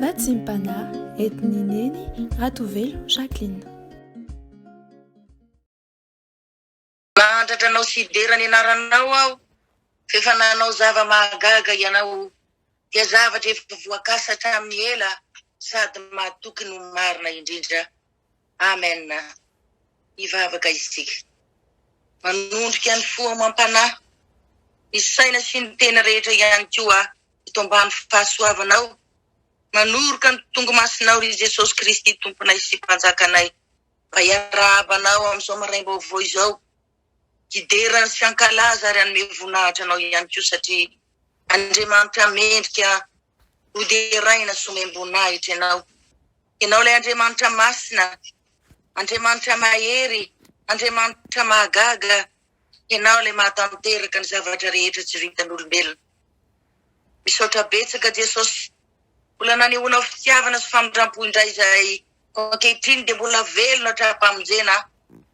Vatsim-panahy entin'i Neny Ratovelo Jacqueline. Nahantratra anao sy hidera ny anaranao aho, fa efa nanao zava-mahagaga ianao, dia zavatra efa voakasa hatramin'ny ela sady mahatoky no marina indrindra. Amen. Hivavaka isika. Manondrika ny fo amam-panahy, ny saina sy ny tena rehetra ihany koa eto ambany fahasoavanao. Manoroka ny tongomasinao ry Jesosy Kristy Tomponay sy Mpanjakanay. Mba hiarahaba anao amin'izao maraim-baovao izao. Hidera sy hankalaza ary hanome voninahitra anao ihany koa satria Andriamanitra mendrika hoderaina sy homem-boninahitra ianao. Ianao ilay Andriamanitra masina, Andriamanitra mahery, Andriamanitra mahagaga, Ianao ilay mahatanteraka ny zavatra rehetra tsy vitan'olombelona. Misaotra betsaka Jesosy, mbola nanehoanao fitiavana sy famindram-po indray izahay Koa ankehitriny dia mbola velona hatramin'ny-pamonjena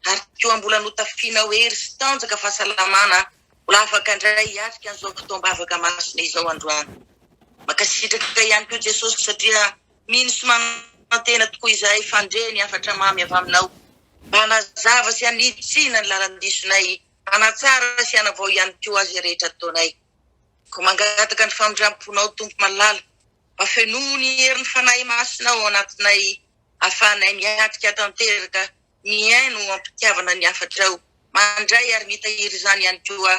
ary koa mbola notafianao hery sy tanjaka fahasalamana mbola afaka indray hiatrika an'izao fotoam-bavaka masina izao androany. Mankasitraka ihany koa Jesosy satria mino sy manantena tokoa izahay fandre ny hafatra mamy avy aminao mba hanazava sy hanitsiana ny lalan-disonay, hanatsara sy hanavao ihany koa izay rehetra ataonay. Koa mangataka ny famindram-ponao Tompo malala Mba fenoy ny herin'ny Fanahy Masina ao anatinay ahafahanay miatrika tanteraka, mihaino am-pitiavana ny hafatrao, mandray ary mitahiry izany ihany koa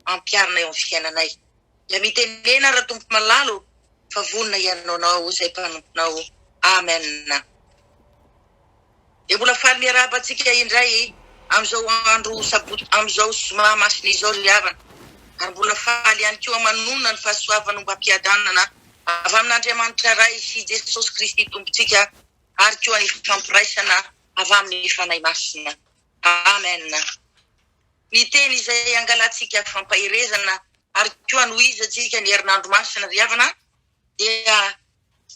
ampiharina eo amin'ny fiainanay. Dia mitenena Ratompo malala ô, fa vonona hihaino anao izay mpanomponao. Amen. Dia mbola faly miarahaba antsika indray amin'izao andro sabotsy, amin'izao zoma masina izao ry havana. Ary mbola faly ihany koa manonona ny fahasoavana ombam-piadanana avy amin'Andriamanitra Ray sy Jesosy Kristy Tompontsika ary koa ny fampiraisana avy amin'ny Fanahy Masina. Amen. Ny teny izay angalantsika fampaherezana ary koa anohizantsika ny herinandro masina ry havana dia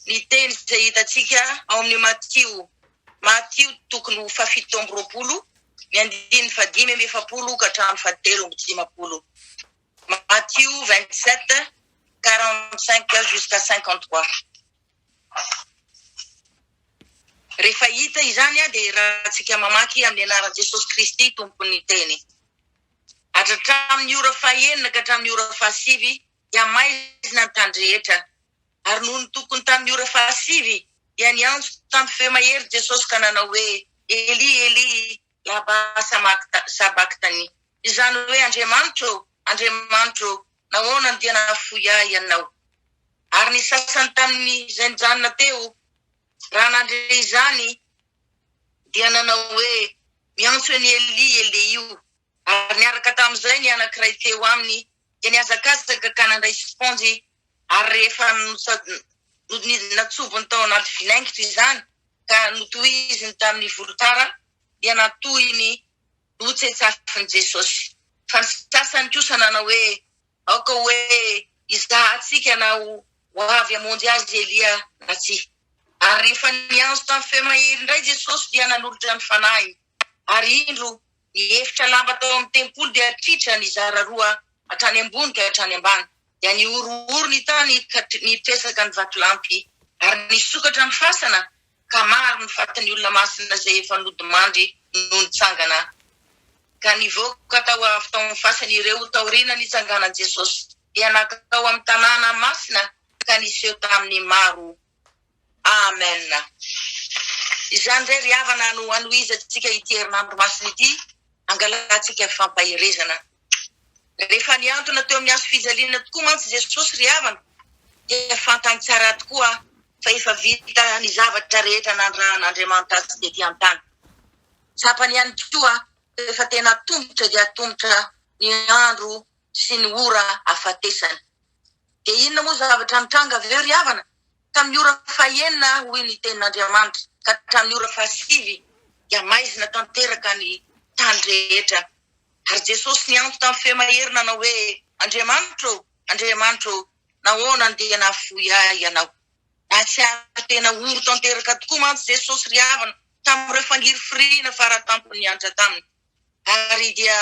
ny teny izay hitantsika ao amin'ny Matio, Matio tokony ho fahafito amby 20, ny andininy fahadimy amby 40 ka hatramin'ny fahatelo amby 50. Matio 27, 45 jusqu'à 53. Rehefa hita izany dia rahantsika mamaky amin'ny anaran'i Jesosy Kristy Tompon'ny teny. Hatramin'ny ora fahenina ka hatramin'ny ora fahasivy dia maizina ny tany rehetra. Ary nony tokony tamin'ny ora fahasivy, dia niantso tamin'ny feo mahery Jesosy ka nanao hoe, Eli, Eli, lama sabaktani? Izany hoe, Andriamanitro ô, Andriamanitro ô, nahoana no dia nahafoy ahy Ianao? Ary ny sasany tamin'ny izay nijanona teo, raha nandre izany, dia nanao hoe, Miantso an'i Elia Elia io. Ary niaraka tamin'izay ny anankiray teo aminy dia nihazakazaka ka nandray siponjy, ary rehefa natsobony tao anaty vinaingitra izany ka notohiziny tamin'ny volotara, dia natohiny notsetsafin'i Jesosy. Fa ny sasany kosa nanao hoe, Aoka hoe hizahantsika na ho avy hamonjy azy Elia na tsia. Ary rehefa niantso tamin'ny feo mahery indray Jesosy dia nanolotra ny fanahiny. Ary indro, ny efitra lamba tao amin'ny tempoly dia tritra nizara roa hatrany ambony ka hatrany ambany. Dia nihorohoro ny tany ka nitresaka ny vatolampy, ary nisokatra ny fasana, ka maro ny fatin'ny olona masina izay efa nodimandry no nitsangana. Ka nivoaka tao avy tao amin'ny fasana ireo taoriana nitsanganan'i Jesosy, dia nankao amin'ny tanàna masina ka niseho tamin'ny maro. Amen. Izany indray ry havana no hanohizantsika ity herinandro masina ity, hangalantsika fampaherezana. Rehefa nihantona teo amin'ny hazo fijaliana tokoa mantsy Jesosy ry havana, dia fantany tsara tokoa fa efa vita ny zavatra rehetra nandrahan'Andriamanitra azy tety an-tany. Tsapany ihany koa fa efa tena atomotra dia atomotra ny andro sy ny ora hafatesany. Dia inona moa zavatra nitranga avy eo ry havana? Tamin'ny ora fahenina hoy ny tenin'Andriamanitra ka hatramin'ny ora fahasivy dia maizina tanteraka ny tany rehetra. Ary Jesosy niantso tamin'ny feo mahery nanao hoe, Andriamanitro ô, Andriamanitro ô, nahoana no dia nahafoy ahy Ianao? Nahatsiaro tena ory tanteraka tokoa mantsy Jesosy ry havana tamin'ireo fangirifiriana faratampony niantra taminy. Ary dia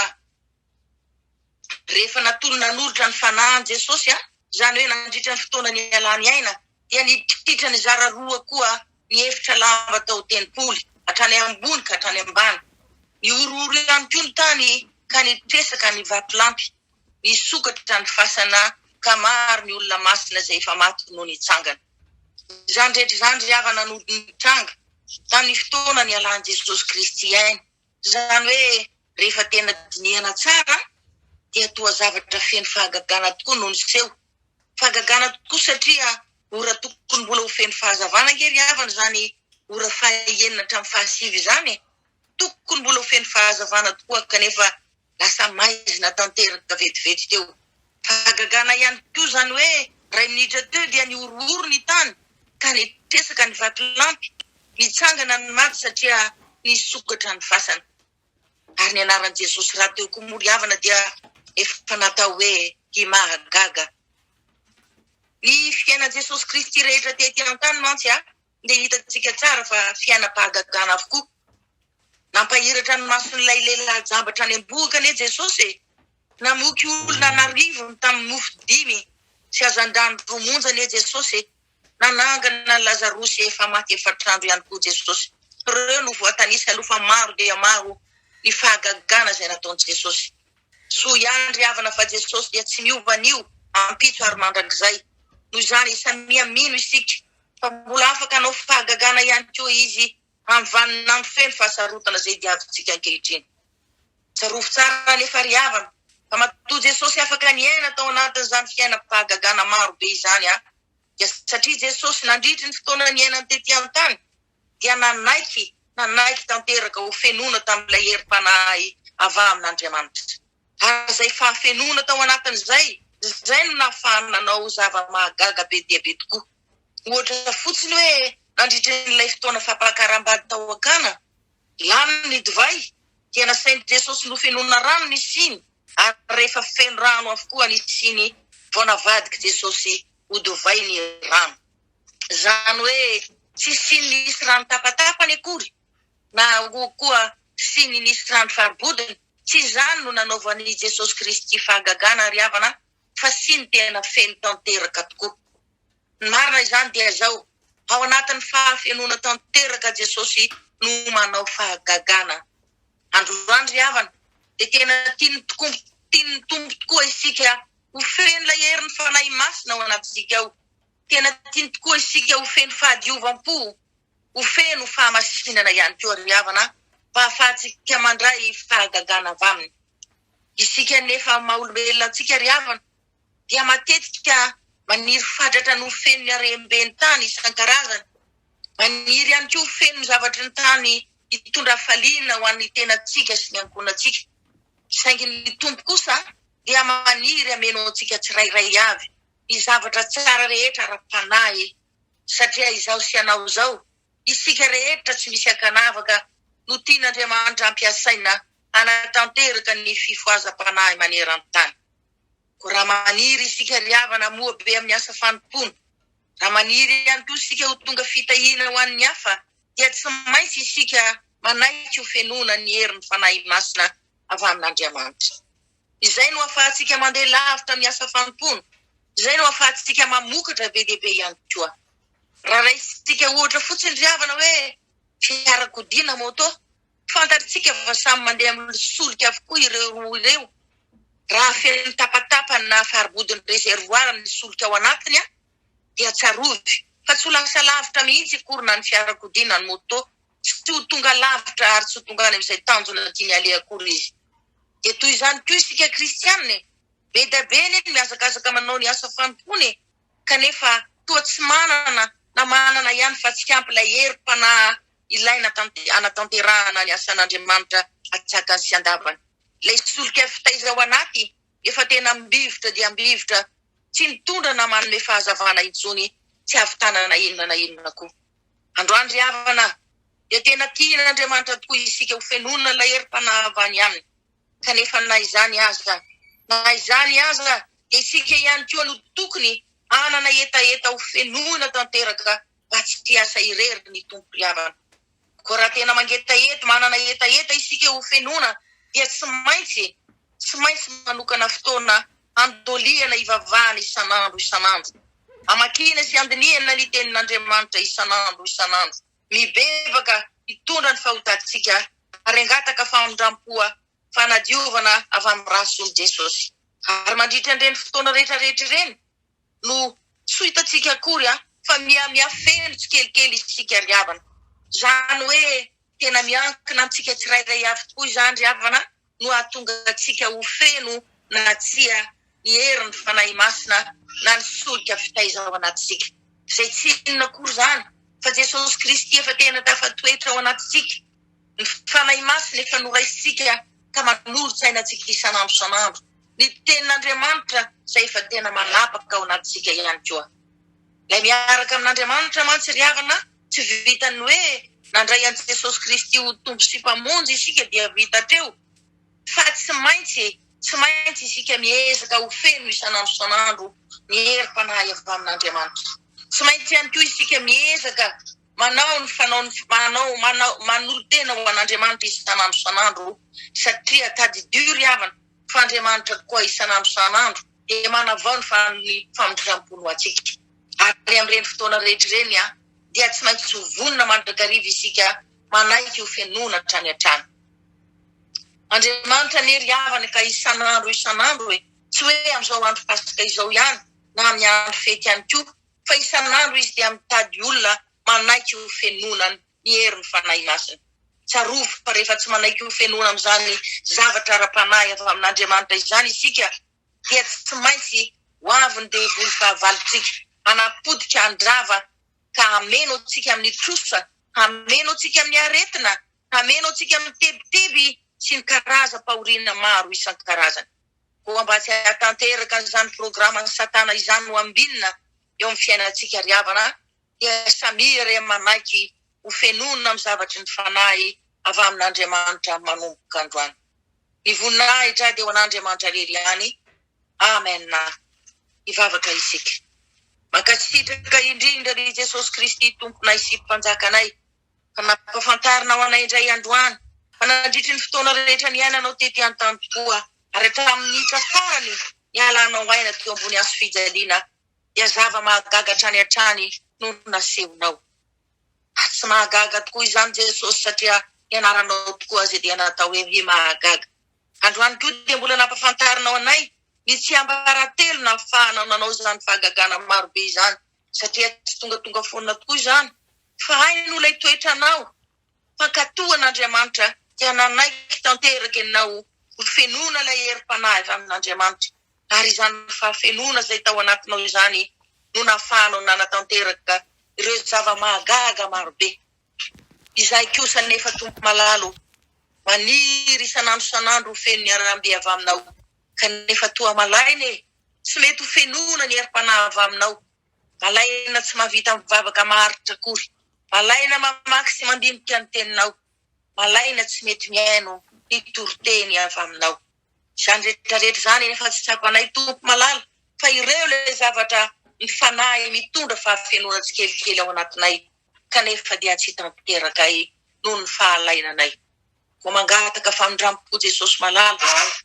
rehefa natolo nanolotra ny fanahiny Jesosy, izany hoe nandritra ny fotoana nialany aina, Dia nitritra nizara roa koa ny efitra lava tao tempoly, hatrany ambony ka hatrany ambany. Nihorohoro ihany koa ny tany ka nitresaka ny vatolampy. Nisokatra ny fasana ka maro ny olona masina izay efa maty no nitsangana. Izany rehetra izany ry havana no nitranga tamin'ny fotoana nialan'i Jesosy Kristy aina. Izany hoe rehefa tena dinihana tsara dia toa zavatra feno fahagagana tokoa no niseho. Fahagagana tokoa satria ora tokony mbola ho feno fahazavana ange ry havana izany ora fahaenina hatramin'ny fahasivy izany e! Tokony mbola ho feno fahazavana tokoa kanefa lasa maizina tanteraka vetivety teo. Fahagagana ihany koa izany hoe iray minitra teo dia nihorohoro ny tany ka nitresaka ny vatolampy, nitsangana ny maty satria nisokatra ny fasana. Ary ny anaran'i Jesosy rahateo koa moa ry havana dia efa natao hoe Imahagaga. Ny fiainan'i Jesosy Kristy rehetra tety an-tany mantsy dia hitantsika tsara fa fiainam-pahagagana avokoa. Nampahiratra ny mason'ilay lehilahy jamba hatrany am-bohoka anie Jesosy e! Namoky olona an'arivony tamin'ny mofo dimy sy hazandrano roa monja anie Jesosy e! Nanangana an'i Lazarosy efa maty efatr'andro ihany koa Jesosy. Ireo no voatanisa aloha fa maro dia maro ny fahagagana izay nataon'i Jesosy. Soa ihany ry havana fa Jesosy dia tsy miova anio, ampitso ary mandrakizay. Noho izany samia mino isika fa mbola afaka hanao fahagagana ihany koa Izy amin'ny vaninandro feno fahasarotana izay diavintsika ankehitriny. Tsarovy tsara anefa ry havana fa matoa Jesosy afaka niaina tao anatin'izany fiainam-pahagagana maro be izany dia satria Jesosy nandritry ny fotoana niainany tety an-tany dia nanaiky nanaiky tanteraka ho fenoina tamin'ilay herim-panahy avy amin'Andriamanitra. Ary izay fahafenoana tao anatin'izay, izay no nahafahany nanao zava-mahagaga be dia be tokoa. Ohatra fotsiny hoe nandritry ilay fotoana fampakaram-bady tao Kana, lany ny divay, dia nasain'i Jesosy nofenoina rano ny siny, ary rehefa feno rano avokoa ny siny vao navadik'i Jesosy ho divay ny rano. Izany hoe tsy siny nisy rano tapatapany akory, na koa siny nisy rano farobodiny, tsy izany no nanaovan'i Jesosy Kristy fahagagana ry havana fa siny tena feno tanteraka tokoa. Ny marina izany dia izao, ao anatin'ny fahafenoana tanteraka Jesosy no manao fahagagana. Androany ry havana dia tena tian'ny tokoa tian'ny Tompo tokoa isika ho feno ilay herin'ny Fanahy Masina ao anatintsika ao. Tena tiany tokoa isika ho feno fahadiovam-po, ho feno fahamasinana ihany koa ry havana mba hahafahantsika mandray fahagagana avy Aminy. Isika anefa maha olombelona antsika ry havana dia matetika maniry fatratra ny ho feno ny harem-ben'ny tany isan-karazany. Maniry ihany koa ho feno ny zavatry ny tany hitondra hafaliana ho an'ny tenantsika sy ny ankohonantsika. Saingy ny Tompo kosa dia maniry hameno antsika tsirairay avy ny zavatra tsara rehetra ara-panahy satria izaho sy ianao izao, isika rehetra tsy misy ankanavaka no tian'Andriamanitra hampiasaina hanatanteraka ny fifohazam-panahy maneran-tany. Koa raha maniry isika ry havana hamoa be amin'ny asa fanompoana, raha maniry ihany koa isika ho tonga fitahiana ho an'ny hafa, dia tsy maintsy isika manaiky ho fenoina ny herin'ny Fanahy Masina avy amin'Andriamanitra. Izay no ahafahantsika mandeha lavitra amin'ny asa fanompoana, izay no ahafahantsika mamokatra be dia be ihany koa. Raha raisintsika ohatra fotsiny ry havana hoe fiarakodia na moto, Fantatsika fa samy mandeha amin'ny solika avokoa ireo roa ireo. Raha feno tapatapany na farobodin'ny réservoir ny solika ao anatiny dia tsarovy fa tsy ho lasa lavitra mihitsy akory na ny fiarakodia na ny moto. Tsy ho tonga lavitra ary tsy ho tonga any amin'izay tanjona tiany aleha akory izy. Dia toy izany koa isika kristiana e! Be dia be anie ny mihazakazaka manao ny asa fanompoana e! Kanefa toa tsy manana na manana ihany fa tsy ampy ilay herim-panahy ilaina hanatanterahana ny asan'Andriamanitra atsakany sy andavany. Ilay solika fitaiza ao anaty efa tena ambivotra dia ambivotra, tsy mitondra na manome fahazavana intsony, tsy ahavitana na inona na inona koa. Androany ry havana dia tena tian'Andriamanitra tokoa isika ho fenoina ilay herim-panahy avy any aminy. Kanefa na izany aza, na izany aza dia isika ihany koa no tokony hanana hetaheta ho fenoina tanteraka mba tsy hiasa irery ny Tompo ry havana. Koa raha tena mangetaheta, manana hetaheta isika ho fenoina dia tsy maintsy, tsy maintsy manokana fotoana handolihana hivavahana isan'andro isan'andro. Amakiana sy andinihana ny Tenin'Andriamanitra isan'andro isan'andro. Mibebaka hitondra ny fahotantsika ary hangataka famindram-po fanadiovana avy amin'ny ra solon'i Jesosy. Ary mandritra an'ireny fotoana rehetra rehetra ireny no tsy ho hitantsika akory fa miha-miha feno tsikelikely isika ry havana. Izany hoe tena miankina amintsika tsirairay avy tokoa izany ry havana no hahatonga antsika ho feno na tsia ny herin'ny Fanahy Masina na ny solika fitaiza ao anatintsika. Izay tsy inona akory izany fa Jesosy Kristy efa tena tafatoetra ao anatintsika. Ny Fanahy Masina efa noraisintsika ka manolo-tsaina antsika isan'andro isan'andro. Ny Tenin'Andriamanitra izay efa tena manapaka ao anatintsika ihany koa. Ilay miaraka amin'Andriamanitra mantsy ry havana tsy vitan'ny hoe nandray an'i Jesosy Kristy ho Tompo sy Mpamonjy isika dia vita hatreo fa tsy maintsy tsy maintsy isika miezaka ho feno isan'andro isan'andro ny herim-panahy avy amin'Andriamanitra. Tsy maintsy ihany koa isika miezaka manao ny fanaony manao manao manolo-tena ho an'Andriamanitra isan'andro isan'andro satria tadidio ry havana fa Andriamanitra koa isan'andro isan'andro dia manavao ny famindram-pony ho antsika. Ary amin'ireny fotoana rehetra ireny dia tsy maintsy ho vonona mandrakariva isika manaiky ho fenoina hatrany hatrany. Andriamanitra anie ry havana ka isan'andro isan'andro e, tsy hoe amin'izao andro Paska izao ihany na amin'ny andro fety ihany koa fa isan'andro Izy dia mitady olona manaiky ho fenoina ny herin'ny Fanahy Masina. Tsarovy fa rehefa tsy manaiky ho fenoina amin'izany zavatra ara-panahy avy amin'Andriamanitra izany isika dia tsy maintsy ho avy ny devoly fahavalontsika hanapotika, handrava ka hameno antsika amin'ny trosa, hameno antsika amin'ny aretina, hameno antsika amin'ny tebiteby sy ny karazam-pahoriana maro isan-karazany. Koa mba tsy hahatanteraka an'izany programan'i Satana izany ho ambinina eo amin'ny fiainantsika ry havana dia samia re manaiky ho fenoina amin'ny zavatry ny Fanahy avy amin'Andriamanitra manomboka androany. Ny voninahitra dia ho an'Andriamanitra irery ihany. Amen. Hivavaka isika. Mankasitraka indrindra ry Jesosy Kristy Tomponay sy Mpanjakanay fa nampahafantarinao anay indray androany fa nandritry ny fotoana rehetra niainanao tety an-tany tokoa ary hatramin'ny minitra farany nialanao aina teo ambony hazo fijaliana dia zava-mahagaga hatrany hatrany no nasehonao. Tsy mahagaga tokoa izany Jesosy satria ny anaranao tokoa aza dia natao hoe mahagaga. Androany koa dia mbola nampafantarinao anay ny tsiambaratelo nahafahanao nanao izany fahagagana marobe izany satria tsy tongatonga foana tokoa izany fa haino ilay toetranao Mpankatò an'Andriamanitra dia nanaiky tanteraka ianao ho fenoina ilay herim-panahy avy amin'Andriamanitra ary izany fahafenoana izay tao anatinao izany no nahafahanao nanatanteraka ireo zava-mahagaga marobe. Izahay kosa anefa Tompo malala ô, maniry isan'andro isan'andro ho feno ny harambe avy aminao, kanefa toa malaina e, tsy mety ho fenoina ny herim-panahy avy aminao, Malaina tsy mahavita mivavaka maharitra akory. Malaina mamaky sy mandinika ny teninao. Malaina tsy mety mihaino ny toriteny avy aminao. Izany rehetra rehetra izany anefa tsy tsapanay Tompo malala fa ireo ilay zavatra ny Fanahy mitondra fahafenoana tsikelikely ao anatinay kanefa dia tsy tanterakay noho ny fahalainanay. Koa mangataka famindrampo Jesosy malala,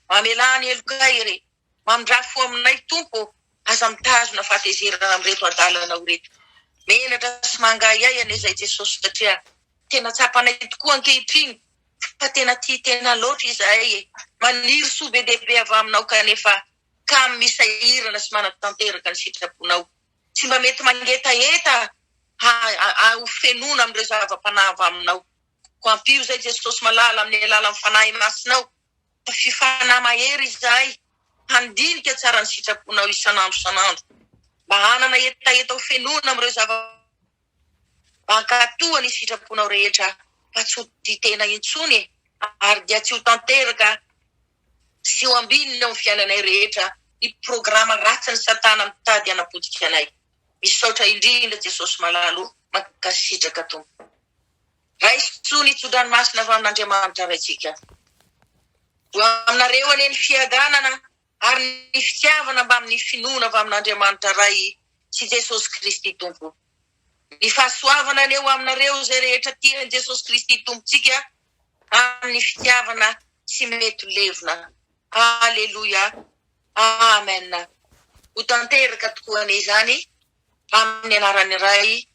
mamelà ny helokay re. Mamindrà fo aminay Tompo ô, aza mitazona fahatezerana amin'ireto adalanao ireto. Menatra sy mangahiahy anie izay Jesosy satria tena tsapanay tokoa ankehitriny fa tena tia tena loatra izahay e. Maniry soa be dia be avy aminao kanefa kamo misahirana sy manatanteraka ny sitraponao. Tsy mba mety mangetaheta ho fenoina amin'ireo zava-panahy avy aminao. Koa ampio izay Jesosy malala amin'ny alalan'ny Fanahy Masinao Fifanahy mahery izahay handinika tsara ny sitraponao isan'andro isan'andro, mba hanana hetaheta ho fenoina amin'ireo zava-, mba hankatoa ny sitraponao rehetra fa tsy ho tia tena intsony e, ary dia tsy ho tanteraka sy ho ambinina eo amin'ny fiainanay rehetra ny programa ratsin'i Satana mitady hanapotika anay. Misaotra indrindra Jesosy malala o, mankasitraka Tompo. Raiso ny tso-dranomasina avy amin'Andriamanitra Raintsika. Ho aminareo anie ny fiadanana ary ny fitiavana mbamin'ny finoana avy amin'Andriamanitra Ray sy Jesosy Kristy Tompo. Ny fahasoavana anie ho aminareo izay rehetra tia an'i Jesosy Kristy Tompontsika amin'ny fitiavana tsy mety levona. Aleloia. Amen. Ho tanteraka tokoa anie izany. Amin'ny anaran'ny Ray.